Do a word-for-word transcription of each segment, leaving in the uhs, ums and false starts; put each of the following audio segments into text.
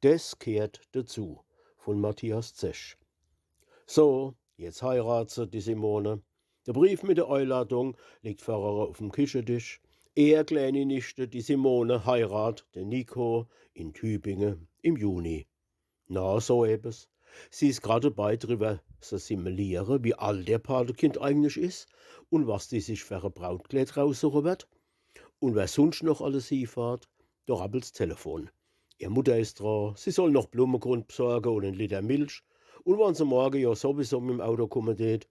Des gheert dezu, vun Matthias Zech. So, jetzt heirat se, die Simone. De Brief mit de Eiladung liegt vor ihrer uff'm Kichetisch. Ehr kläni Nichte, die Simone, heirat de Nico in Tübinge im Juni. Na, so ebbes. Sie is grad debei, driwwer se simmeliere, wie alt ihr Patekind eigentlich is un was die sich fer e Brautkleed raussuche werd. Un wer sunscht noch alles hiefahrt, do rappelt's Telefon. Ihr Mutter is dra, sie soll noch Blummegrund bsorge un en Liter Milch. Un wann se morge jo sowieso mit'm Auto kumme deet,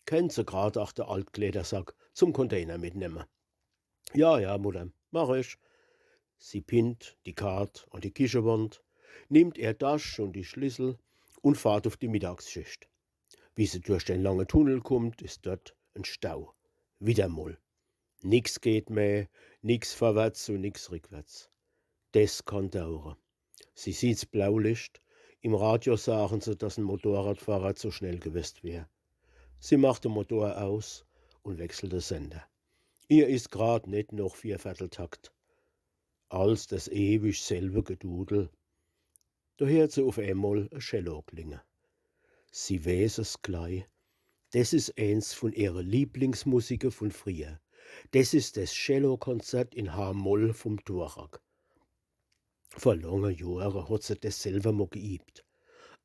kennt se grad ach de Altkleedersack zum Container mitnemme. Ja, ja, Mutter, mach ich. Sie pinnt die Kart an die Kichewand, nimmt ihr Tasch un die Schlissel un fahrt uff die Mittagsschicht. Wie se durch den lange Tunnel kummt, is dort en Stau. Widder mol. Nix geht meh, nix vorwärts un nix rickwärts. Des kann dauere. Sie sieht's Blaulicht. Im Radio sagen se, dass en Motorradfahrer zu schnell gewest wär. Sie macht de Motor aus un wechselt de Sender. Ihr is grad net noch Viervierteltakt. Als des ewig selwe Gedudel. Do heert se uff emol e Cello klinge. Sie weeß es glei. Des is eens vun ihre Lieblingsmusike vun frieher. Des is des Cellokonzert in H-Moll vum Dvorak. Vor lange Johre hot se des selwer mol geiebt,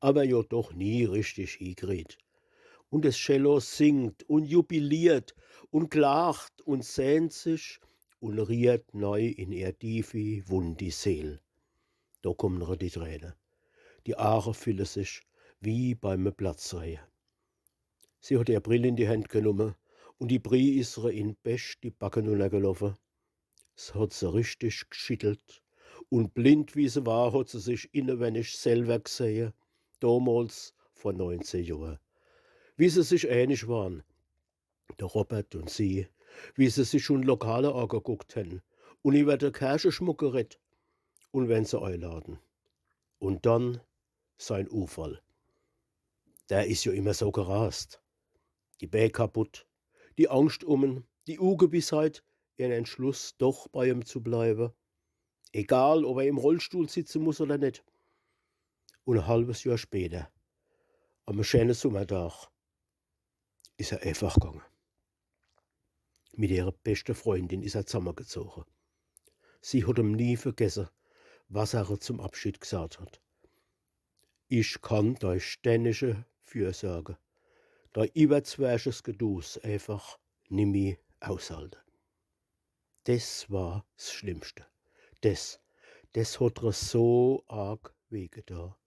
awwer jo doch nie richtig hiekriet. Un des Cello singt un jubiliert un klaacht un sehnt sich un riehrt nei in ihr tiefi, wundi Seel. Do kommen ere die Träne. Die Aache fille sich wie beim Platzrehe. Sie hot ihr Brill in die Händ genumme un die Brie is ere in Bech die Backe nunnergeloffe. S hot se richtig gschittelt un blind wie se war, hot se sich innewennig selwer gsehe, domols vor neunzeh Johr. Wie se sich ähnlich waren, de Robert un sie, wie se sich schun Lokale ageguckt hen un iwwer de Kercheschmuck geredt un wen se eiladen. Un dann sein Ufall. Der is jo immer so gerast. Die Bää kaputt, die Angscht um en, die Ugewissheit, ihren Entschluss, doch bei em zu bleiwe. Egal, ob er im Rollstuhl sitze muss oder net. Un e halwes Johr später, am schäne Summerdag, is er eefach gange. Mit ihrer beschte Freundin is er zammegezoge. Sie hot em nie vergesse, was er zum Abschied gsagt hot. Ich kann dei ständige Fürsorge, dei iwwerzwerches Gedus eefach nimmi aushalte. Des war s Schlimmste. Des, des hot re so arg weh geda.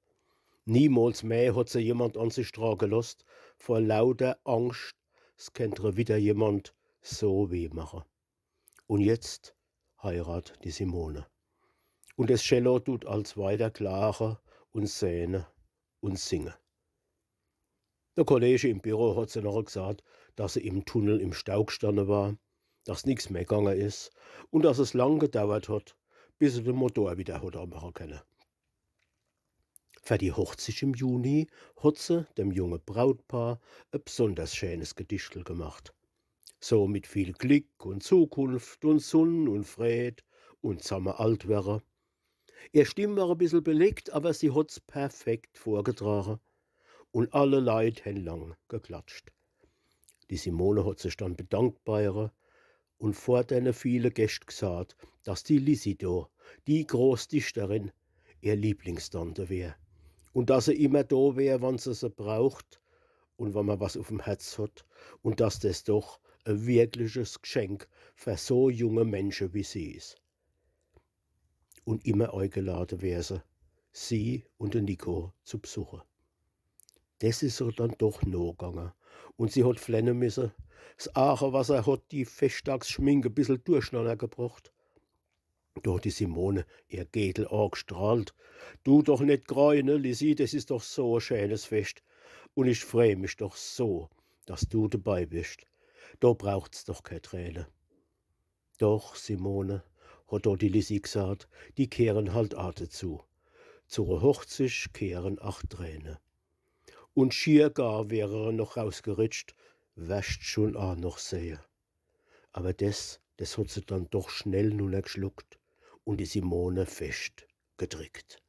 Niemols meh hot se jemand an sich dra gelosst, vor lauter Angscht, s kennt re widder jemand so weh mache. Un jetzt heirat die Simone. Un des Cello dut als weiter klaache un sehne un singe. De Kollege im Büro hot se noch gsagt, dass se im Tunnel im Stau gstanne war, dass nix meh gange is un dass es lang gedauert hot, bis se de Motor widder hot amache kenne. Fer die Hochzich im Juni hot se dem junge Brautpaar e bsonders schänes Gedichtel gemacht. So mit viel Glick un Zukunft un Sunn un Fräd un zamme alt werre. Ihr Stimm war e bissel belegt, awwer sie hot's perfekt vorgetrage. Un alle Leit hen lang geklatscht. Die Simone hot sich dann bedankt bei ihre un vor dene viele Gäscht gsagt, dass die Lisi do, die groß Dichterin, ihr Lieblingstante wär. Un dass se immer do wär, wann se se braucht un wann mer was uff'm Herz hot. Un dass des doch e wirkliches Gschenk fer so junge Mensche wie sie is. Un immer eigelade wär se, sie un de Nico zu bsuche. Des is se dann doch nogange. Un sie hot flenne misse. S Aachewasser hot die Feschtdagsschmink e bissel durchnanner gebrocht. Do hot die Simone ihr Geedel aagstrahlt. Du doch net greine, Lisi, des is doch so e schänes Fescht. Un ich free mich doch so, dass du debei bischt. Do braucht's doch kee Träne. Doch, Simone, hot do die Lisi gsagt, die gheeren halt aa dezu. Zu re Hochzich gheeren ach Träne. Un schier gar wär re noch rausgeritscht, werscht schun aa noch sehe. Awwer des, des hot se dann doch schnell nunnergschluckt un die Simone fescht gedrickt.